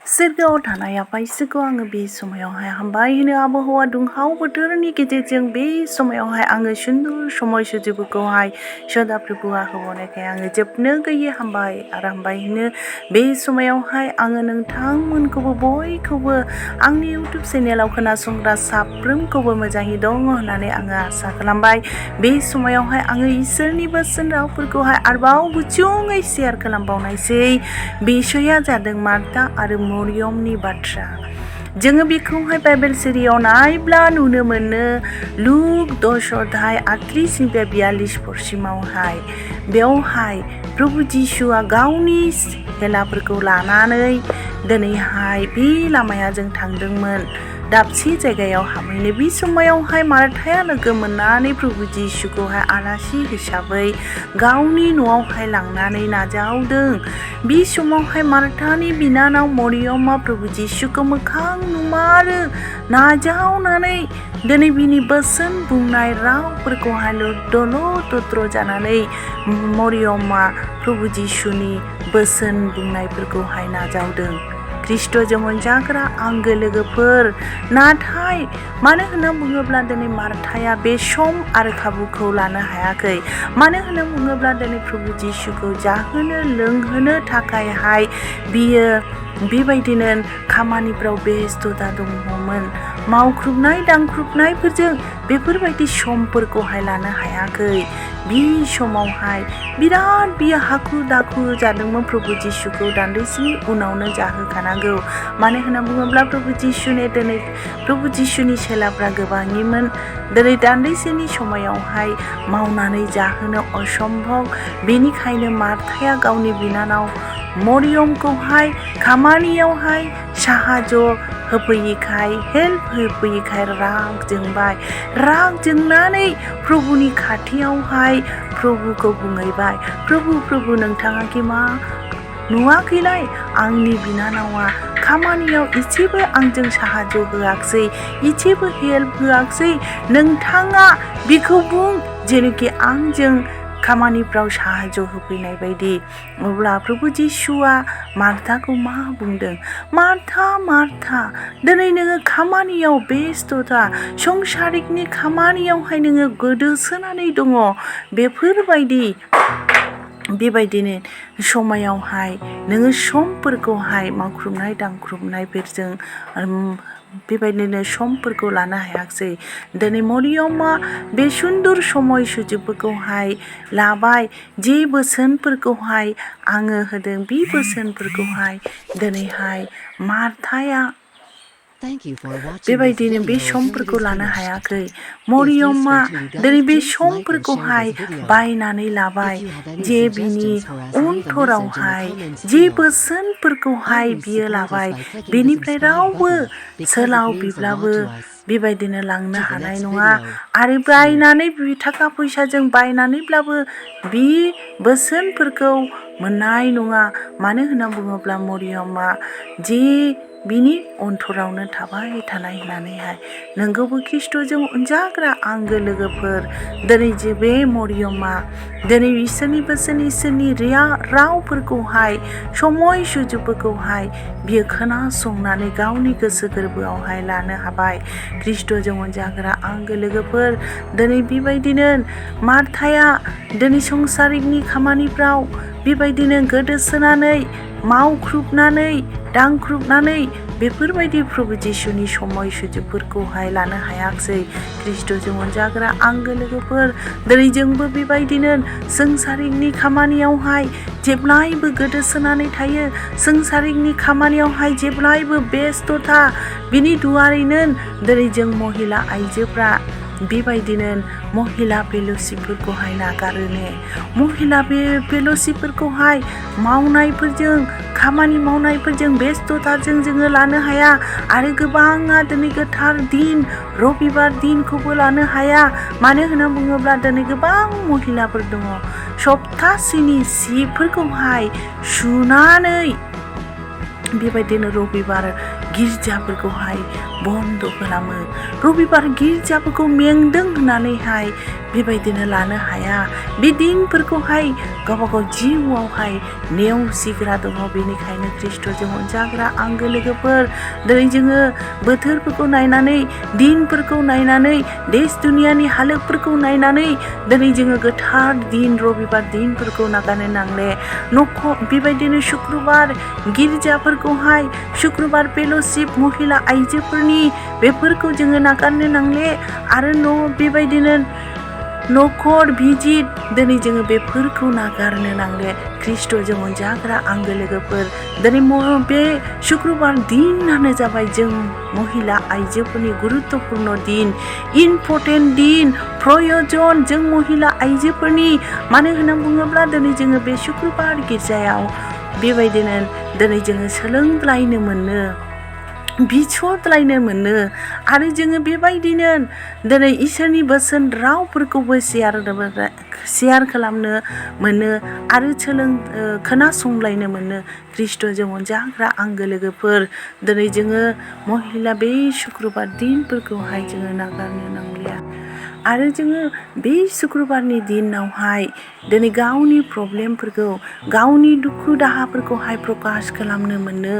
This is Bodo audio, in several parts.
सोरगोआव थानाय आफा इसोरखौ आङो बे समायावहाय हामबाय होनो आबहावा दुंहाव बोथोरनि गेजेरजों बे समायावहाय आङो सुंदर समय सुजुगखौहाय सदा प्रभुआ होबावनायखाय आङो जोबनो गैयै हामबाय आरो हामबाय होनो बे समायावहाय आङो नोंथांमोनखौबो बयखौबो आंनि इउटुब चेनेलाव खोनासंग्रा साफ्रोमखौबो मोजाङै दङ होननानै आङो आसा खालामबाय। बे समायावहाय आङो इसोरनि बोसोन रावफोरखौहाय आरोबाव गुसुङै शेयार खालामबावनायसै। बिसया जादों मार्था आरो मरियमनि बाथ्रा। जोङो बेखौहाय बाइबेल सिरियाव नायब्ला नुनो मोनो लुक 10:38-42 बेवहाय प्रभु जिसुआ गावनि हेलाफोरखौ लानानै दिनैहाय बे लामाया जों थांदोंमोन दाबसे जायगायाव हाबहैनो। बे समायावहाय मार्थाया लोगो मोननानै प्रभु जिसुखौहाय आलासि हिसाबै गावनि न'आवहाय लांनानै नाजावदों। बे समावहाय मार्थानि बिनानाव मरियमा प्रभु जिसुखौ मोखां नुमारो नाजावनानै दिनै बिनि बोसोन बुंनाय रावफोरखौहाय दल'दद्र जानानै मरियमा प्रभु जिसुनि बोसोन बुंनायफोरखौहाय नाजावदों। ख्रिस्ट'जों अनजाग्रा आंगो लोगोफोर, नाथाय मानो होनना बुङोब्ला दिनै मार्थाया बे सम आरो खाबुखौ लानो हायाखै। मानो होनना बुङोब्ला दिनै प्रभु जिसुखौ जाहोनो लोंहोनो थाखायहाय बियो बेबायदिनो खामानिफ्राव बेस्थ'ता दङमोन। मावख्रुबनाय दांख्रुबनायफोरजों बेफोरबायदि समफोरखौहाय लानो हायाखै। बे समावहाय बिराद बियो हाखु दाखु जादोंमोन प्रभु जिसुखौ दान्दिसेनि उनावनो जाहोखानांगौ। मानो होनना बुङोब्ला प्रभु जिसुनि सेलाफ्रा गोबाङैमोन। दिनै दान्दिसेनि समायावहाय मावनानै जाहोनो असम्भब। बेनिखायनो मार्थाया गावनि बिनानाव मरियमखौहाय खामानियावहाय साहाज होफैयैखाय हेल्प होफैयैखाय राग जोंबाय। राग जोंनानै प्रभुनि खाथियावहाय प्रभुखौ बुंहैबाय, प्रभु नोंथाङा मा नुवाखैलाय आंनि बिनानावा खामानियाव एसेबो आंजों साहाज होआखसै, एसेबो हेल्प होआखसै। नोंथाङा बिखौ बुं जेनोखि आंजों खामानिफ्राव साहाज होफैनाय बायदि। अब्ला प्रभु जिसुआ मार्थाखौ मा बुंदों? मार्था मार्था, दिनै नोङो खामानियाव बेस्थ'था, संसारिकनि खामानियावहाय नोङो गोदोसोनानै दङ। बेबायदिनो समायावहाय नोङो समफोरखौहाय मावख्रुबनाय दांख्रुबनायफोरजों बेबायदिनो समफोरखौ लानो हायाखसै। दिनै मरियमा बे सुंदर समय सुजुगफोरखौहाय लाबाय। जे बोसोनफोरखौहाय आङो होदों बे बोसोनफोरखौहाय दिनैहाय मार्थाया बेबायदिनो बे समफोरखौ लानो हायाखै। मरियमा दिनै बे समफोरखौहाय बायनानै लाबाय। जे बिनि उनथरावहाय जे बोसोनफोरखौहाय बियो लाबाय बेनिफ्राय रावबो सोलाव बिब्लाबो बेबायदिनो लांनो हानाय नङा। आरो बायनानै थाखा फैसाजों बायनानैब्लाबो बे बोसोनफोरखौ मोननाय नङा। मानो होनना बुङोब्ला मरियमा जे बिनि अनथरावनो थाबाय थानाय होननानैहाय। नोंगौबो ख्रिस्ट'जों अनजाग्रा आंगो लोगोफोर, दिनै जे बे मरियमा दिनै इसोरनि बोसोन इसोरनि रावफोरखौहाय समय सुजुगफोरखौहाय बियो खोनासंनानै गावनि गोसो गोरबोआवहाय लानो हाबाय। ख्रिस्ट'जों अनजाग्रा आंगो लोगोफोर, दिनै बेबायदिनो मार्थाया दिनै संसारिकनि खामानिफ्राव बेबायदिनो गोदोसोनानै मावख्रुबनानै दांख्रुबनानै बेफोरबायदि प्रभु जिसुनि समय सुजुगफोरखौहाय लानो हायाखसै। ख्रिस्ट'जों अनजाग्रा आंगो लोगोफोर, दिनै जोंबो बेबायदिनो संसारिकनि खामानियावहाय जेब्लायबो गोदोसोनानै थायो। संसारिकनि खामानियावहाय जेब्लायबो बेस्थ'था। बिनि दुवारैनो दिनै जों महिला आइजोफ्रा बेबायदिनो महिला फेल'शिपफोरखौहाय नागारोने। महिला फेल'शिपफोरखौहाय मावनायफोरजों खामानि मावनायफोरजों बेस्थ'थाजों जोङो लानो हाया। आरो गोबाङा दिनै गोथार दिन रबिबार दिनखौबो लानो हाया। मानो होनना बुङोब्ला दिनै गोबां महिलाफोर दङ सप्तासेनि सिफोरखौहाय सुनानै बेबायदिनो रबिबार गिर्जाफोरखौहाय बन्द' खालामो। रबिबार गिर्जाफोरखौ मेंदों होननानैहाय बेबायदिनो लानो हाया बे दिनफोरखौहाय गावबा गाव जिउआवहाय नेवसिग्रा दङ बेनिखायनो ख्रिस्ट'जों अनजाग्रा आंगो लोगोफोर दिनै जोङो बोथोरफोरखौ नायनानै दिनफोरखौ नायनानै देश दुनियानि हालोदफोरखौ नायनानै दिनै जोङो गोथार दिन रबिबार दिनफोरखौ नागारनो नांले बेबायदिनो शुक्रबार गिर्जाफोरखौहाय शुक्रबार फेल'शिप महिला आइजोफोरनि बेफोरखौ जोङो नागारनो नांले आरो बेबायदिनो न'खर भिजिट दिनै जोङो बेफोरखौ नागारनो नांले ख्रिस्ट'जों अनजाग्रा आंगो लोगोफोर दिनै बे शुक्रबार दिनानो जाबाय जों महिला आइजोफोरनि गुरुत्वपूर्ण दिन इम्परटेन्ट दिन प्रयजन जों महिला आइजोफोरनि मानो होनना बुङोब्ला दिनै जोङो बे शुक्रबार गिर्जायाव बेबायदिनो दिनै जोङो सोलोंलायनो मोनो बिसलायनो मोनो आरो जोङो बेबायदिनो दिनै इसोरनि बोसोन रावफोरखौबो शेयार खालामनो मोनो आरो खोनासंलायनो मोनो ख्रिस्ट'जों अनजाग्रा आंगो लोगोफोर दिनै जोङो महिला बे शुक्रबार दिनफोरखौहाय जोङो नागारनो नांलिया आरो जोङो बे शुक्रबारनि दिनावहाय दिनै गावनि प्रब्लेमफोरखौ गावनि दुखु दाहाफोरखौहाय प्रकास खालामनो मोनो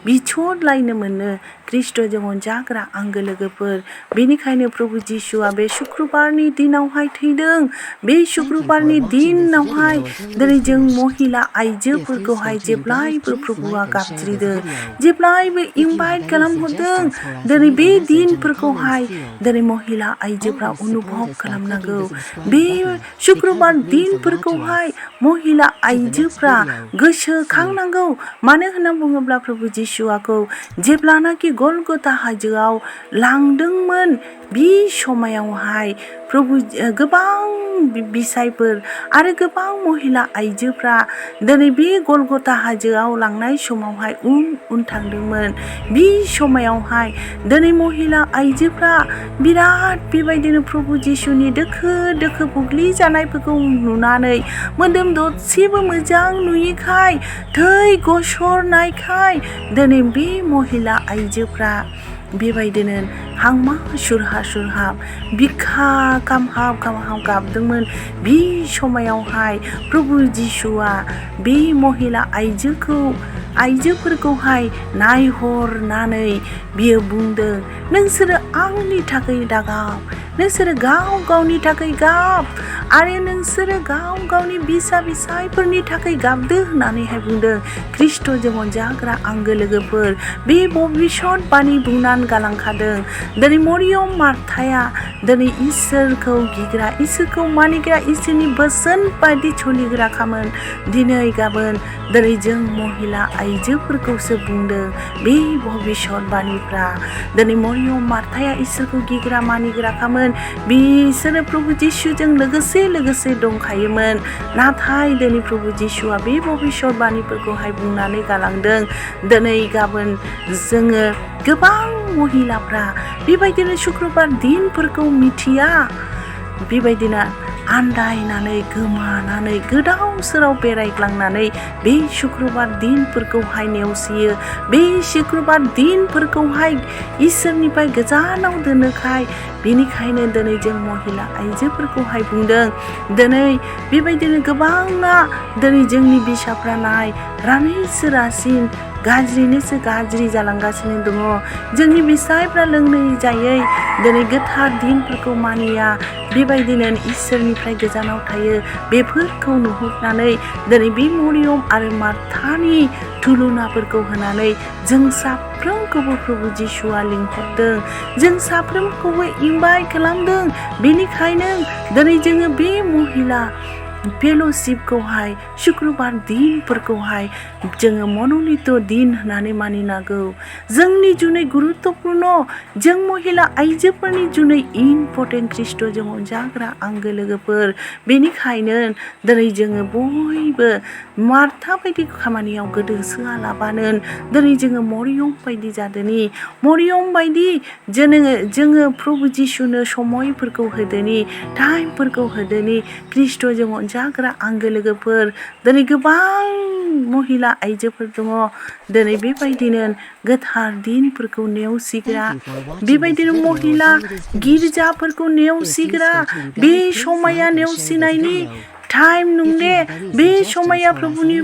बिसलायनो मोनो ख्रिस्ट'जों अनजाग्रा आंगो लोगोफोर बेनिखायनो प्रभु जिसुआ बे शुक्रबारनि दिनावहाय थैदों बे शुक्रबारनि दिनावहाय दिनै जों महिला आइजोफोरखौहाय जेब्लायबो प्रभुआ गाबज्रिदों जेब्लायबो इनभाइट खालामहरदों दिनै बे दिनफोरखौहाय दिनै महिला आइजोफ्रा अनुभव खालामनांगौ बे शुक्रबार दिनफोरखौहाय महिला आइजोफ्रा गोसोखांनांगौ मानो होनना बुङोब्ला प्रभु जिसुआखौ जेब्लानाखि गलगथा हाजोआव लांदोंमोन बे समायावहाय प्रभु गोबां बिसायफोर आरो गोबां महिला आइजोफ्रा दिनै बे गलगथा हाजोआव लांनाय समावहाय उन थांदोंमोन बे समायावहाय दिनै महिला आइजोफ्रा बिराद बेबायदिनो प्रभु जिसुनि दोखो दोखो बुग्लि जानायफोरखौ नुनानै मोदोम दरसेबो मोजां नुयिखाय थै गसरनायखाय दिनै बे महिला आइजोफ्रा बेबायदिनो हांमा सुरहाब बिखा खामहाब गाबदोंमोन बे समायावहाय प्रभु जिसुआ बे महिला आइजोफोरखौहाय नायहरनानै बियो बुंदों नोंसोरो आंनि थाखाय दागाब नोंसोरो गाव गावनि थाखाय गाब आरो नोंसोरो गाव गावनि बिसायफोरनि थाखाय गाबदो होननानैहाय बुंदों ख्रिस्ट'जों अनजाग्रा आंगो लोगोफोर बे भबिष्यत बाणी बुंनानै गालांखादों दिनै मरियम मार्ताया दिनै इसोरखौ गिग्रा इसोरखौ मानिग्रा इसोरनि बोसोन बायदि सोलिग्राखामोन दिनै गाबोन दिनै जों महिला आइजोफोरखौसो बुंदों बे भबिष्यत बाणीफ्रा दिनै मरियम मार्ताया इसोरखौ गिग्रा मानिग्राखामोन बिसोरो प्रभु जिसुजों लोगोसे दंखायोमोन नाथाय दिनै प्रभु जिसुआ बे भबिष्यत बाणीफोरखौहाय बुंनानै गालांदों दिनै गाबोन जोङो गोबां महिलाफ्रा बेबायदिनो शुक्रबार दिनफोरखौ मिथिया बेबायदिनो आन्दायनानै गोमानानै गोदाव सोराव बेरायग्लांनानै बे शुक्रबार दिनफोरखौहाय नेवसियो बे शुक्रबार दिनफोरखौहाय इसोरनिफ्राय गोजानाव दोनोखाय बेनिखायनो दिनै जों महिला आइजोफोरखौहाय बुंदों दिनै बेबायदिनो गोबाङा दिनै जोंनि बिसाफ्रा नाय रानैसो रासिन गाज्रिनिसो गाज्रि जालांगासिनो दङ जोंनि बिसायफ्रा लोंनाय जायै दिनै गोथार दिनफोरखौ मानिया बेबायदिनो इसोरनिफ्राय गोजानाव थायो बेफोरखौ नुहुरनानै दिनै बे मरियम आरो मार्तानि थुलुनाफोरखौ होनानै जों साफ्रोमखौबो प्रभु जिसुआ लिंहरदों जों साफ्रोमखौबो इनभाइट खालामदों बेनिखायनो दिनै जोङो बे महिला फेल'शिपखौहाय शुक्रबार दिनफोरखौहाय जोङो मन'लिथ दिन होननानै मानिनांगौ जोंनि जुनै गुरुत्वपूर्ण जों महिला आइजोफोरनि जुनै इम्परटेन्ट ख्रिस्ट'जों अनजाग्रा आंगो लोगोफोर बेनिखायनो दिनै जोङो बयबो मार्ता बायदि खामानियाव गोदोसोआलाबानो दिनै जोङो मरियम बायदि जादोनि मरियम बायदि जोङो प्रभु जिसुनो समयफोरखौ होदोनि टाइमफोरखौ होदोनि ख्रिस्ट'जों जाग्रा आंगो लोगोफोर दिनै गोबां महिला आइजोफोर दङ दिनै बेबायदिनो गोथार दिनफोरखौ नेवसिग्रा बेबायदिनो महिला गिर्जाफोरखौ नेवसिग्रा बे समाया नेवसिनायनि टाइम नंले बे समाया प्रभुनि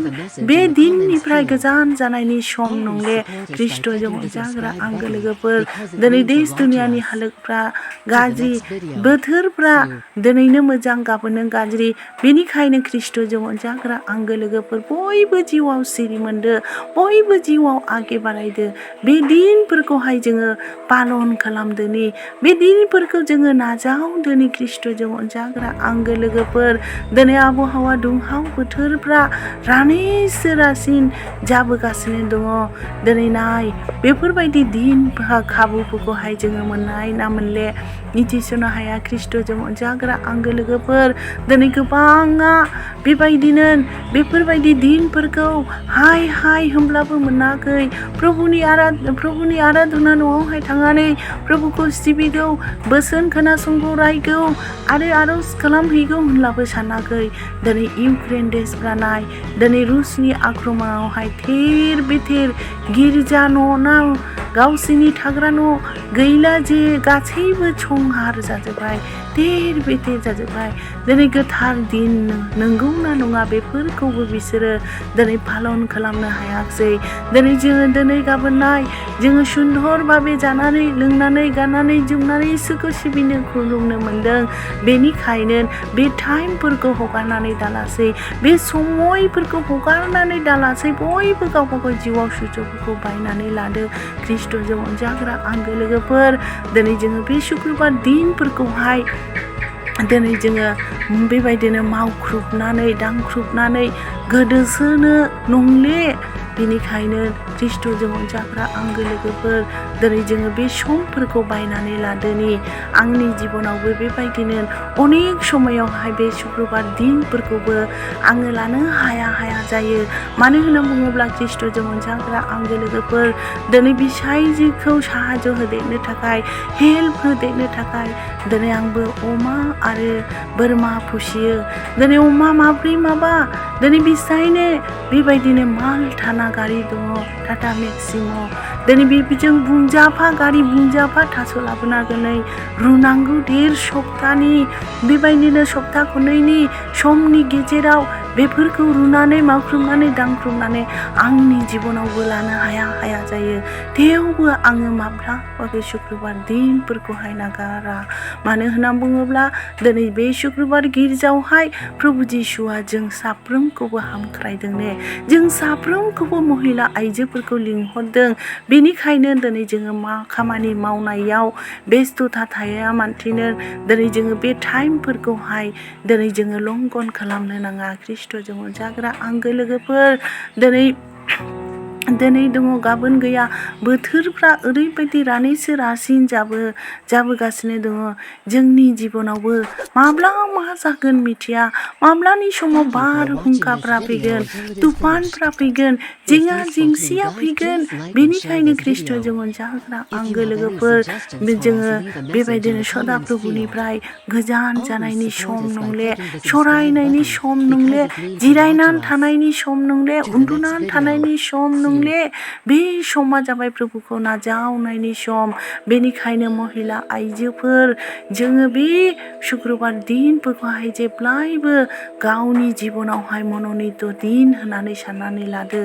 बे दिननिफ्राय गोजान जानायनि सम नंले ख्रिस्ट'जों अनजाग्रा आंगो लोगोफोर दिनै देश दुनियानि हालोदफ्रा गाज्रि बोथोरफ्रा दिनैनो मोजां गाबोननो गाज्रि बेनिखायनो ख्रिस्ट'जों अनजाग्रा आंगो लोगोफोर बयबो जिउआव सिरि मोनदो बयबो जिउआव आगे बारायदो बे दिनफोरखौहाय जोङो पालन खालामदोनि बे दिनफोरखौ जोङो नाजावदोनि ख्रिस्ट'जों अनजाग्रा आंगो लोगोफोर दिनै आबहावा दुंहाव बोथोरफ्रा रासिन जाबोगासिनो दङ दिनै नाय बेफोरबायदि दिन खाबुफोरखौहाय जोङो मोननाय ना मोनले मिथिस'नो हाया ख्रिस्ट'जों अनजाग्रा आंगो लोगोफोर दिनै गोबाङा बेबायदिनो बेफोरबायदि दिनफोरखौ हाय होनब्लाबो मोनाखै प्रभुनि आराधना न'आवहाय थांनानै प्रभुखौ सिबिगौ बोसोन खोनासंगौ रायगौ आरो आर'ज खालामहैगौ होनब्लाबो सानाखै दिनै इउक्रेन देशफ्रा नाय दिनै रुसनि आक्रमणावहाय थेर बेथेर गिर्जा न' गावसिनि थाग्रा न' गैला जे गासैबो संहार जाजोब्बाय थेर बेथेर जाजोब्बाय दिनै गोथार दिन नंगौ ना नङा बेफोरखौबो बिसोरो दिनै पालन खालामनो हायाखसै दिनै गाबोननाय जोङो सुन्दर भाबै जानानै लोंनानै गाननानै जोमनानै इसोरखौ सिबिनो खुलुमनो मोनदों बेनिखायनो बे टाइमफोरखौ हगारनानै दालासै बे समयफोरखौ हगारनानै दालासै बयबो गावबा गाव जिउआव सुजुगफोरखौ बायनानै लादो ख्रिस्ट'जों अनजाग्रा आंगो लोगोफोर दिनै जोङो बे शुक्रबार दिनफोरखौहाय दिनै जोङो बेबायदिनो मावख्रुबनानै दांख्रुबनानै गोदोसोनो नंले बेनिखायनो ख्रिस्ट'जों अनजाग्रा आंगो लोगोफोर दिनै जोङो बे समफोरखौ बायनानै लादोनि आंनि जिबनावबो बेबायदिनो अनेक समायावहाय बे शुक्रबार दिनफोरखौबो आङो लानो हाया जायो मानो होनना बुङोब्ला ख्रिस्ट'जों अनजाग्रा आंगो लोगोफोर दिनै बिसायजोखौ साहाय्य होदेरनो थाखाय हेल्प होदेरनो थाखाय दिनै आंबो अमा आरो बोरमा फिसियो दिनै अमा माब्रै माबा दिनै बिसायनो बेबायदिनो माल थाना गारि दङ टाटा मेक्सिम' दिनै बेजों बुंजाफा थास' लाबोनानै रुनांगौ देर सप्तानि बेबायदिनो सप्ता खननैनि समनि गेजेराव बेफोरखौ रुनानै मावख्रुबनानै दांख्रुबनानै आंनि जिबनावबो लानो हाया जायो थेवबो आङो माब्लाबाबो शुक्रबार दिनफोरखौहाय नागारा मानो होनना बुङोब्ला दिनै बे शुक्रबार गिर्जायावहाय प्रभु जिसुआ जों साफ्रोमखौबो हांख्रायदों जों साफ्रोमखौबो महिला आइजोफोरखौ लिंहरदों बेनिखायनो दिनै जोङो खामानि मावनायाव बेस्थ'था थाया मानथिनो दिनै जोङो बे टाइमफोरखौहाय दिनै जोङो लंघन खालामनो नाङा ख्रिस्ट'जों अनजाग्रा आंगो लोगोफोर दिनै दङ गाबोन गैया बोथोरफ्रा ओरैबायदि रासिन जाबोगासिनो दङ जोंनि जिबनावबो माब्ला मा जागोन मिथिया माब्लानि समाव बारहुंखाफ्रा फैगोन तुफानफ्रा फैगोन जेंना जेंसिया फैगोन बेनिखायनो ख्रिस्ट'जों अनजाग्रा आंगो लोगोफोर जोङो बेबायदिनो सदा प्रभुनिफ्राय गोजान जानायनि सम नंले सरायनायनि सम नंले जिरायनानै थानायनि सम नंले उन्दुनानै थानायनि सम नंले बे समा जाबाय प्रभुखौ नाजावनायनि सम बेनिखायनो महिला आइजोफोर जोङो बे शुक्रबार दिनफोरखौहाय जेब्लायबो गावनि जिबनावहाय मन'नित दिन होननानै साननानै लादो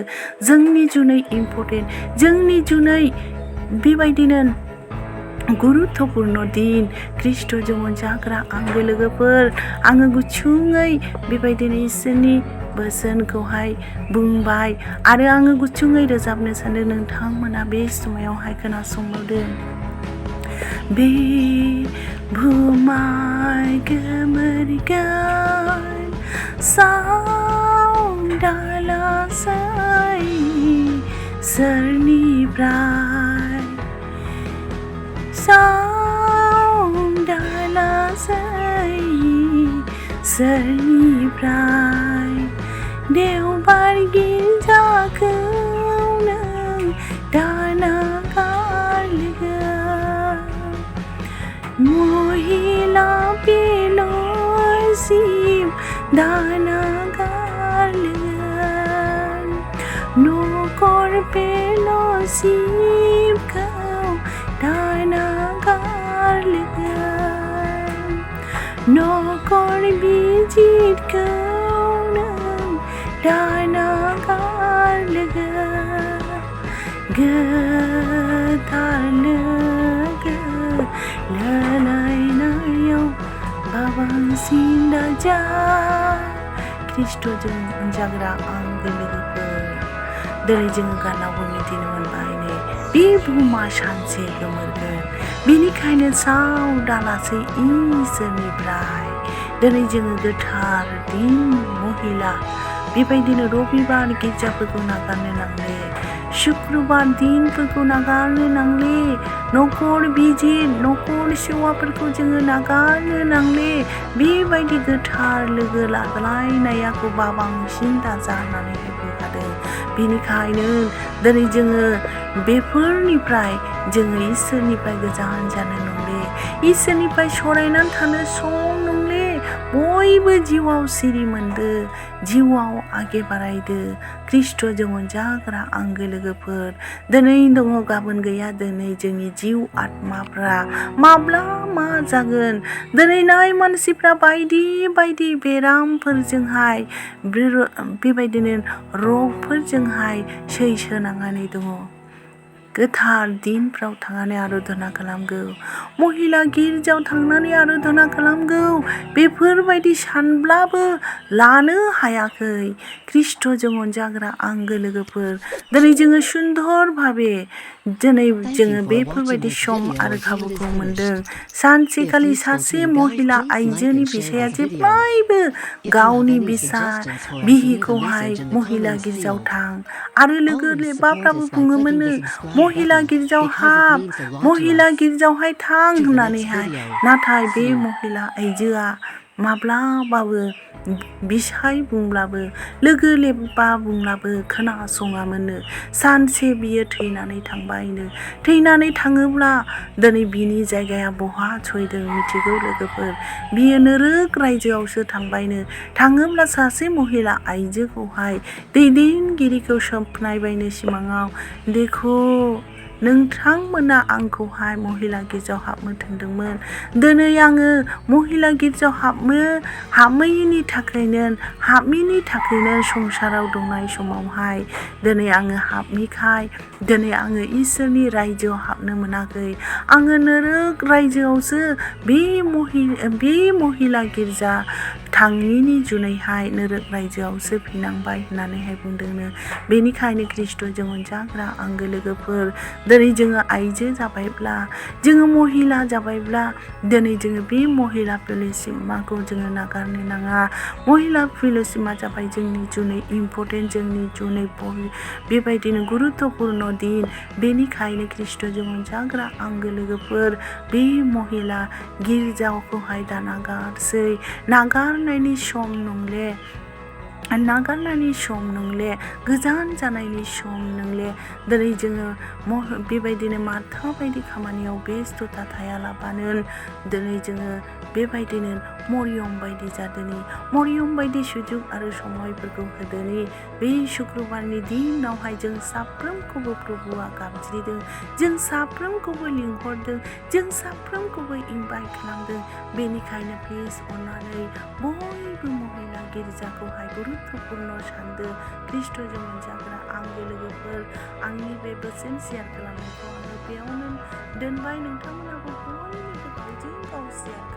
जोंनि जुनै इम्परटेन्ट जोंनि जुनै बेबायदिनो गुरुत्वपूर्ण दिन ख्रिस्ट'जों अनजाग्रा आंगो लोगोफोर आङो गुसुङै बेबायदिनो इसोरनि बोसोनखौहाय बुंबाय आरो आङो गुसुङै रोजाबनो सानदों नोंथांमोना बे समायावहाय खोनासंबावदो बे बुहुमाय गोमोरगोन सावदालासै सोरनिफ्राय सोरनिफ्राय देवबार गिर्जाखौ नों दानागारगोन महिला बेल'सिम दानागारगोन fellowshipखौ दा नागारगोन नखर भिजिटखौ नों दा नागारगोन गोथार लोगो लालायनायाव बाबांसिन दाजा ख्रिस्ट'जों अनजाग्रा आंगो लोगोफोर दिनै जोङो गानावबो मिथिनो मोनबाय नै बे बुहुमा सानसे गोमोरगोन बेनिखायनो साव दालासै इसोरनिफ्राय दिनै जोङो गोथार दिन महिला बेबायदिनो रबिबार गिर्जाफोरखौ नागारनो नांले शुक्रबार दिनफोरखौ नागारनो नांले नखर भिजिट नखर सेवाफोरखौ जोङो नागारनो नांले बेबायदि गोथार लोगो लालायनायाखौ बाबांसिन दाजा होननानै बुंखादों बेनिखायनो दिनै जोङो बेफोरनिफ्राय जोङो इसोरनिफ्राय गोजान जानो नंले इसोरनिफ्राय सरायनानै थानो सम नंले बयबो जिउआव सिरि मोनदो जिउआव आगे बारायदो ख्रिस्ट'जों अनजाग्रा आंगो लोगोफोर दिनै दङ गाबोन गैया दिनै जोंनि जिउ आत्माफ्रा माब्ला मा जागोन दिनै नाय मानसिफ्रा बायदि बायदि बेरामफोरजोंहाय बेबायदिनो रगफोरजोंहाय सैसोनांनानै दङ गोथार दिनफ्राव थांनानै आराधना खालामगौ महिला गिर्जायाव थांनानै आराधना खालामगौ बेफोरबायदि सानब्लाबो लानो हायाखै ख्रिस्ट'जों अनजाग्रा आंगो लोगोफोर दिनै जोङो सुन्दर भाबे दिनै जोङो बेफोरबायदि सम आरो खाबुखौ मोनदों सानसेखालि सासे महिला आइजोनि फिसाया जेब्लायबो गावनि बिहिखौहाय महिला गिर्जायाव थां आरो लोगो लेबाफ्राबो बुङोमोननो महिला गिर्जायाव हाब महिला गिर्जायावहाय थां होननानैहाय नाथाय बे महिला आइजोआ माब्लाबाबो बिसाय बुंब्लाबो लोगो लेबा बुंब्लाबो खोनासङामोननो सानसे बियो थैनानै थांबायनो थैनानै थाङोब्ला दिनै बिनि जायगाया बहा सहैदों मिथिगौ लोगोफोर बियो नोरोग रायजोआवसो थांबायनो थाङोब्ला सासे महिला आइजोखौहाय दैदेनगिरिखौ सोंनायबायनो सिमाङाव देखो नोंथांमोना आंखौहाय महिला गिर्जायाव हाबनो थिनदोंमोन दिनै आङो महिला गिर्जायाव हाबैनि थाखायनो संसाराव दंनाय समावहाय दिनै आङो हाबैखाय दिनै आङो इसोरनि रायजोआव हाबनो मोनाखै आङो नोरोग रायजोआवसो बे महिला गिर्जा थाङिनि जुनैहाय नोरोग रायजोआवसो फैनांबाय होननानैहाय बुंदोंनो बेनिखायनो ख्रिस्ट'जों अनजाग्रा आंगो लोगोफोर दिनै जोङो आइजो जाबायब्ला जोङो महिला जाबायब्ला दिनै जोङो बे महिला फेल'शिपखौ जोङो नागारनो नाङा महिला फेल'शिपआ जाबाय जोंनि जुनै इम्परटेन्ट जोंनि जुनै बेबायदिनो गुरुत्वपुर्न दिन बेनिखायनो ख्रिस्ट'जों अनजाग्रा आंगो लोगोफोर बे महिला गिर्जाखौहाय दा नागारनायनि सम नंले गोजान जानायनि सम नंले दिनै जोङो बेबायदिनो मार्था बायदि खामानियाव बेस्थ'था थायालाबानो दिनै जोङो बेबायदिनो मरियम बायदि जादोनि मरियम बायदि सुजुग आरो समायफोरखौ होदोनि बे शुक्रबारनि दिनावहाय जों साफ्रोमखौबो प्रभुआ गाबज्रिदों जों साफ्रोमखौबो लिंहरदों जों साफ्रोमखौबो इनभाइट खालामदों बेनिखायनो प्लिज अननानै बयबो महिला गिर्जाखौहाय गुरुत्वपुर्न सानदो ख्रिस्ट'जों अनजाग्रा आंगो लोगोफोर आंनि बे बोसोन शेयार खालामनायखौ आङो बेयावनो दोनबाय नोंथांमोनाबो बयनिबो गावजों गाव शेयार